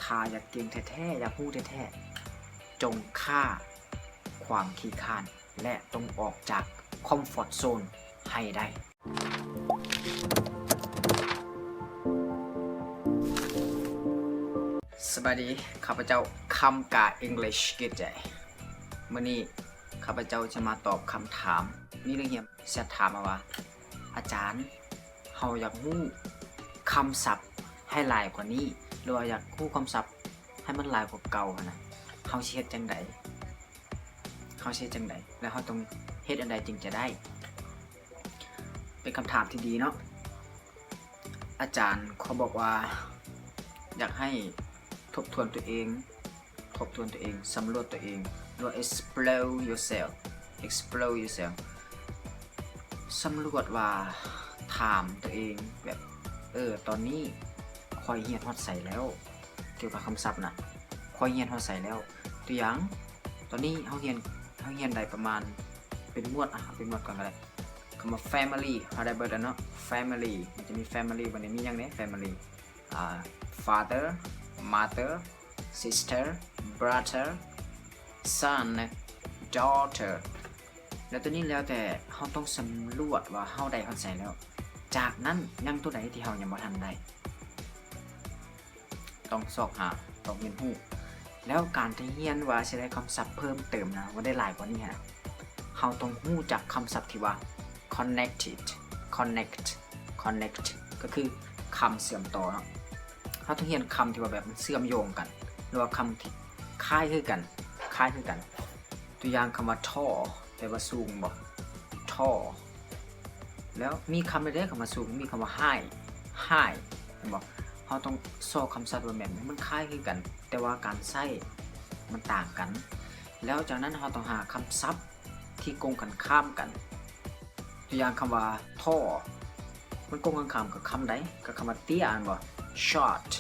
ຖ້າຢາກເກັ່ງແທ້ໆ ຢາກຮູ້ແທ້ໆ ຈົ່ງຂ້າຄວາມຂີ້ຄ້ານ ແລະ ຈົ່ງອອກຈາກຄອມຟອດໂຊນໃຫ້ໄດ້. ສະບາຍດີ, ຂ້າພະເຈົ້າ ຄຳກາ English Kid. ມື້ນີ້ຂ້າພະເຈົ້າຈະມາຕອບຄຳຖາມ. ມີນັກຮຽນແຊັດຖາມມາວ່າ, ອາຈານ, ເຮົາຢາກຮູ້ຄຳສັບໃຫ້ຫຼາຍກວ່ານີ້ ຫຼືວ່າຢາກຮູ້ຄຳສັບໃຫ້ມັນຫຼາຍກວ່າເກົ່າຫັ້ນນະ, ເຮົາຊິເຮັດຈັ່ງໃດ? ເຮົາຊິເຮັດຈັ່ງໃດ? ແລະ ເຮົາຕ້ອງເຮັດອັນໃດຈຶ່ງຈະໄດ້? ເປັນຄຳຖາມທີ່ດີເນາະ. ອາຈານຂໍບອກວ່າ ຢາກໃຫ້ທົບທວນຕົວເອງ, ທົບທວນຕົວເອງ, ສຳຫຼວດຕົວເອງ ຫຼືວ່າ explore yourself, explore yourself. ສຳຫຼວດວ່າ ຖາມຕົວເອງແບບ, ເອີ, ຕອນນີ້ຂ້ອຍຮຽນຮອດໃສແລ້ວ? ກ່ຽວກັບຄຳສັບນະ, ຂ້ອຍຮຽນຮອດໃສແລ້ວ? ຕົວຢ່າງ, ຕອນນີ້ເຮົາຮຽນ, ເຮົາຮຽນໄດ້ປະມານ ເປັນໝວດ, ອະ, ເປັນໝວດກ່ອນກໍໄດ້. ຄຳວ່າ family ເຮົາໄດ້ເບິດແລ້ວເນາະ, family ມັນຈະມີ family ບັດນີ້ມີຫຍັງແດ່? Family ອາ father, mother, sister, brother, son, daughter. ແລ້ວຕົວນີ້ແລ້ວແຕ່ເຮົາຕ້ອງສຳຫຼວດວ່າເຮົາໄດ້ຮອດໃສແລ້ວ. ຈາກນັ້ນຍັງຕົວໃດທີ່ເຮົາຍັງບໍ່ທັນໄດ້? ຕ້ອງຊອກຫາ, ຕ້ອງຮຽນຮູ້. ແລ້ວການທີ່ຮຽນວ່າຊິໄດ້ຄຳສັບເພີ່ມເຕີມນະ, ວ່າໄດ້ຫຼາຍກວ່ານີ້ນະ, ເຮົາຕ້ອງຮູ້ຈັກຄຳສັບທີ່ວ່າ connected, connect, connect ກໍຄືຄຳເຊື່ອມຕໍ່ເນາະ. ເຮົາຕ້ອງຮຽນຄຳທີ່ວ່າແບບມັນເຊື່ອມໂຍງກັນ ຫຼືວ່າຄຳທີ່ຄ້າຍຄືກັນ, ຄ້າຍຄືກັນ. ຕົວຢ່າງຄຳວ່າ tall ແປວ່າສູງບໍ? Tall. ແລ້ວມີຄຳໃດໆ ຄຳວ່າສູງ, ມີຄຳວ່າ high, high ແມ່ນບໍ່? ເຮົາຕ້ອງຊອກຄຳສັບວ່າແມ່ນມັນຄ້າຍຄືກັນ, ແຕ່ວ່າການໃຊ້ມັນຕ່າງກັນ. ແລ້ວຈາກນັ້ນເຮົາຕ້ອງຫາຄຳສັບທີ່ກົງກັນຂ້າມກັນ. ຕົວຢ່າງຄຳວ່າ tall ມັນກົງກັນຂ້າມກັບຄຳໃດ? ກັບຄຳວ່າເຕ້ຍແມ່ນບໍ່? Short,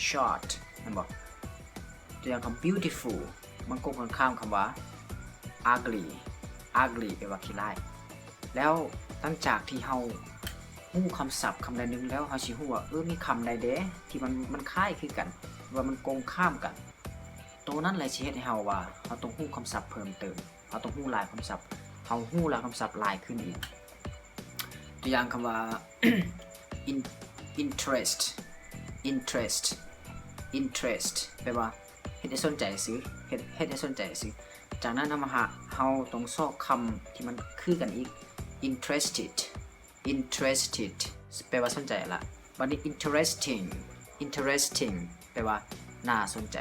short ແມ່ນບໍ່? ຕົວຢ່າງຄຳ beautiful ມັນກົງກັນຂ້າມຄຳວ່າ ugly, ugly ແປວ່າຂີ້ຮ້າຍ. ແລ້ວຫຼັງຈາກທີ່ເຮົາຮູ້ຄຳສັບຄຳໃດໜຶ່ງແລ້ວ, ເຮົາຊິຮູ້ວ່າ, ເອີ, ມີຄຳໃດແດ່ທີ່ມັນ, ມັນຄ້າຍຄືກັນ, ວ່າມັນກົງຂ້າມກັນ. ໂຕນັ້ນແຫຼະຊິເຮັດໃຫ້ເຮົາວ່າ ເຮົາຕ້ອງຮູ້ຄຳສັບເພີ່ມເຕີມ, ເຮົາຕ້ອງຮູ້ຫຼາຍຄຳສັບ, ເຮົາຮູ້ຫຼາຍຄຳສັບຫຼາຍຂຶ້ນອີກ. ຕົວຢ່າງຄຳວ່າ in, interest, interest, interest ແປວ່າ ເຮັດໃຫ້ສົນໃຈຊື່, ເຮັດ, ເຮັດໃຫ້ສົນໃຈຊື່. ຈາກນັ້ນເຮົາມາຫາ, ເຮົາຕ້ອງຊອກຄຳທີ່ມັນຄືກັນອີກ. Interested, interested ແປວ່າສົນໃຈລະ. ບັດນີ້ interesting, interesting ແປວ່າໜ້າສົນໃຈ.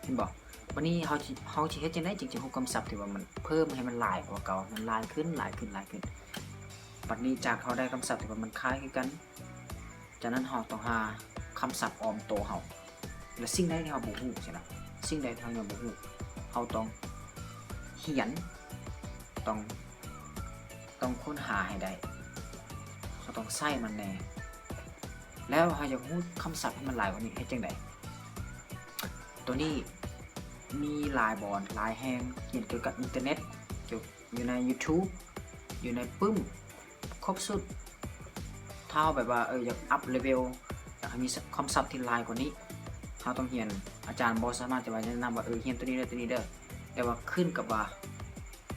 ເຫັນບໍ່? ບັດນີ້ເຮົາຊິ, ເຮົາຊິເຮັດຈັ່ງໃດຈຶ່ງຈະຮູ້ຄຳສັບທີ່ວ່າມັນເພີ່ມໃຫ້ມັນຫຼາຍກວ່າເກົ່າ, ມັນຫຼາຍຂຶ້ນ, ຫຼາຍຂຶ້ນ, ຫຼາຍຂຶ້ນ. ບັດນີ້ຈາກເຮົາໄດ້ຄຳສັບທີ່ວ່າມັນຄ້າຍຄືກັນ, ຈາກນັ້ນເຮົາຕ້ອງຫາຄຳສັບອ້ອມໂຕເຮົາ. ແລະ ສິ່ງໃດທີ່ເຮົາບໍ່ຮູ້ຊີ້ນະ, ສິ່ງໃດທີ່ເຮົາຍັງບໍ່ຮູ້, ເຮົາຕ້ອງຮຽນ, ຕ້ອງ, ຕ້ອງຄົ້ນຫາໃຫ້ໄດ້, ເຮົາຕ້ອງໃຊ້ມັນແດ່. ແລ້ວເຮົາຢາກຮູ້ຄຳສັບໃຫ້ມັນຫຼາຍກວ່ານີ້, ເຮັດຈັ່ງໃດ? ໂຕນີ້ມີຫຼາຍບ່ອນ, ຫຼາຍແຫ່ງ, ຮຽນກ່ຽວກັບອິນເຕີເນັດ, ຢູ່ໃນ YouTube, ຢູ່ໃນປຶ້ມ, ຄົບຊຸດ. ຖ້າເຮົາແບບວ່າ, ເອີ, ຢາກອັບເລເວວ, ຢາກໃຫ້ມີຄຳສັບທີ່ຫຼາຍກວ່ານີ້, ເຮົາຕ້ອງຮຽນ. ອາຈານບໍ່ສາມາດຈະວ່າແນະນຳວ່າ, ເອີ, ຮຽນໂຕນີ້ເດີ, ໂຕນີ້ເດີ, ແຕ່ວ່າຂຶ້ນກັບວ່າ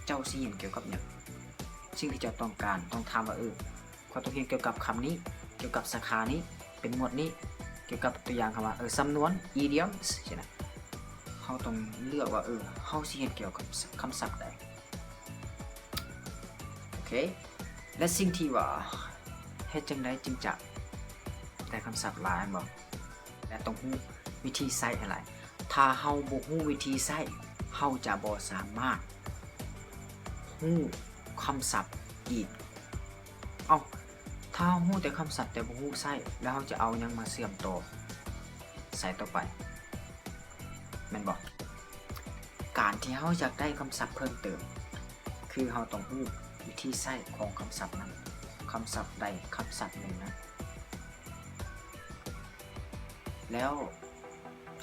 ເຈົ້າຊິຮຽນກ່ຽວກັບຫຍັງ, ສິ່ງທີ່ເຈົ້າຕ້ອງການ. ຕ້ອງຖາມວ່າ, ເອີ, ຂ້ອຍຕ້ອງຮຽນກ່ຽວກັບຄຳນີ້, ກ່ຽວກັບສາຂານີ້, ເປັນໝວດນີ້, ກ່ຽວກັບຕົວຢ່າງຄຳວ່າ, ເອີ, ສຳນວນ, idioms ຊີ້ນະ. ເຮົາຕ້ອງເລືອກວ່າ, ເອີ, ເຮົາຊິຮຽນກ່ຽວກັບຄຳສັບໃດ. ໂອເຄ. ແລະ ສິ່ງທີ່ວ່າເຮັດຈັ່ງໃດຈຶ່ງຈະໄດ້ຄຳສັບຫຼາຍແມ່ນບໍ່? ແລະ ຕ້ອງຮູ້ວິທີໃຊ້ໃຫ້ຫຼາຍ. ຖ້າເຮົາບໍ່ຮູ້ວິທີໃຊ້, ເຮົາຈະບໍ່ສາມາດຮູ້ຄຳສັບອີກ. ເອົ້າ, ຖ້າເຮົາຮູ້ແຕ່ຄຳສັບແຕ່ບໍ່ຮູ້ໃຊ້, ແລ້ວເຮົາຈະເອົາຫຍັງມາເຊື່ອມຕໍ່ໃຊ້ຕໍ່ໄປ? ແມ່ນບໍ່? ການທີ່ເຮົາຢາກໄດ້ຄຳສັບເພີ່ມເຕີມ, ຄືເຮົາຕ້ອງຮູ້ວິທີໃຊ້ຂອງຄຳສັບນັ້ນ, ຄຳສັບໃດຄຳສັບໜຶ່ງນັ້ນ. ແລ້ວ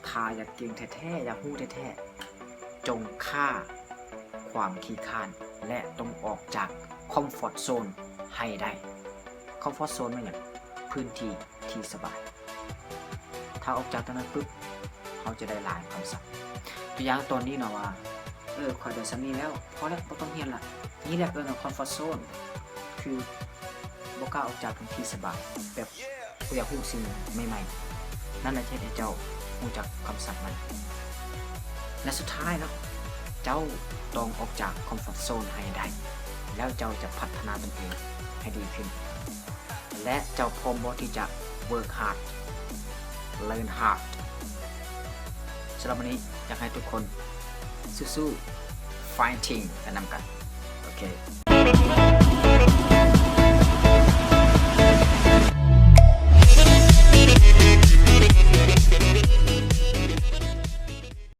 ຖ້າຢາກເກັ່ງແທ້ໆ, ຢາກຮູ້ແທ້ໆ, ຈົ່ງຂ້າຄວາມຂີ້ຄ້ານ ແລະ ຕ້ອງອອກຈາກຄອມຟອດໂຊນໃຫ້ໄດ້. ຄອມຟອດໂຊນແມ່ນຫຍັງ? ພື້ນທີ່ທີ່ສະບາຍ. ຖ້າອອກຈາກຕົງນັ້ນປຶບ, ເຮົາຈະໄດ້ຫຼາຍຄຳສັບ. ຕົວຢ່າງຕອນນີ້ເນາະວ່າ ເອີ ຂ້ອຍໄດ້ສ່ຳນີ້ແລ້ວ ພໍແລ້ວ ບໍ່ຕ້ອງຮຽນລະ. ນີ້ແຫຼະເອີ້ນວ່າ comfort zone ຄືບໍ່ກ້າອອກຈາກພື້ນທີ່ສະບາຍ ແບບບໍ່ຢາກຮູ້ສິ່ງໃໝ່ໆ. ນັ້ນແຫຼະຈະເຮັດໃຫ້ເຈົ້າຮູ້ຈັກຄຳສັບໃໝ່. ແລະ ສຸດທ້າຍເນາະ ເຈົ້າຕ້ອງອອກຈາກ comfort zone ໃຫ້ໄດ້ ແລ້ວເຈົ້າຈະພັດທະນາຕົນເອງໃຫ້ດີຂຶ້ນ. ແລະ ເຈົ້າພ້ອມບໍ່ທີ່ຈະ work hard, learn hard? ສຳລັບມື້ນີ້ ຢາກໃຫ້ທຸກຄົນສູ້ໆ fighting ໄປນຳກັນ. ໂອເຄ.